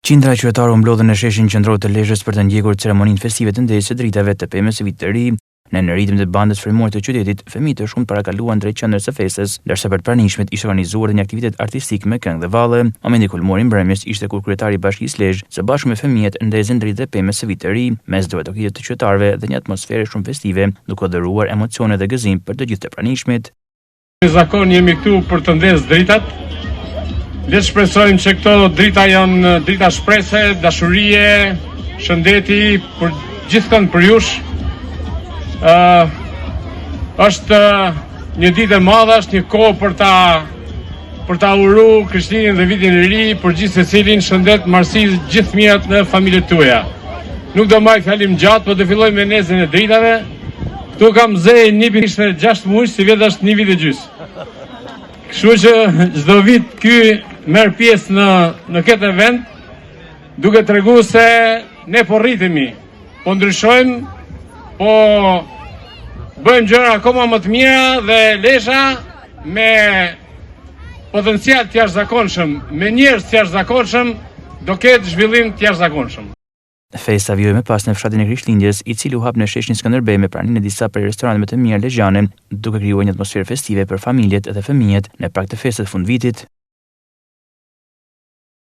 Qindra qytetarë u mblodhën në sheshin qendror të Lezhës për të ndjekur ceremoninë festive të ndezjes së dritave të pemës së Vitit të Ri. Në në ritëm të bandës frymore të qytetit, fëmijë të shumtë parakaluan drejt qendrës së festës, ndërsa për të pranishmit ishte organizuar dhe një aktivitet artistik me këngë dhe valle. Momenti kulmor i mbrëmjes ishte kur kryetari i Bashkisë Lezhë, së bashku me fëmijët, ndezën dritat e pemës së Vitit të Ri, mes duartrokitjeve të qytetarëve dhe një atmosfere shumë festive, duke dhuruar emocione dhe gëzim për të gjithë të pranishmit. Si zakon jemi këtu për të ndezë dritat. Le të shpresojmë që këto drita janë drita shprese, dashurie, shëndeti për gjithkënd prej jush. Ë është një ditë e madhe, është një kohë për ta për ta uru Krishtlindjen dhe vitin e ri për gjithsecilin, shëndet, mbarësi, gjithë të mirat në familjet tuaja. Nuk do mbaj fjalim gjatë, po do filloj me ndezjen e dritave. Këtu kam Zejin, nipin ishte 6 muaj, sivjet është një vit e gjysë. Kështu që çdo vit ky merr pjesë në në këtë event, duke tregu se ne po rritemi, po ndryshojmë, po bëjmë gjëra akoma më të mira dhe Lezha me potencial të jashtëzakonshëm, me njerëz të jashtëzakonshëm, do ketë zhvillim të jashtëzakonshëm. Festa vijoi më pas në fshatin e Krishtlindjes, i cili u hap në sheshin Skënderbej me praninë e disa prej restoranteve më të mira lezhjane, duke krijuar një atmosferë festive për familjet dhe fëmijët në prag të festës së fundvitit.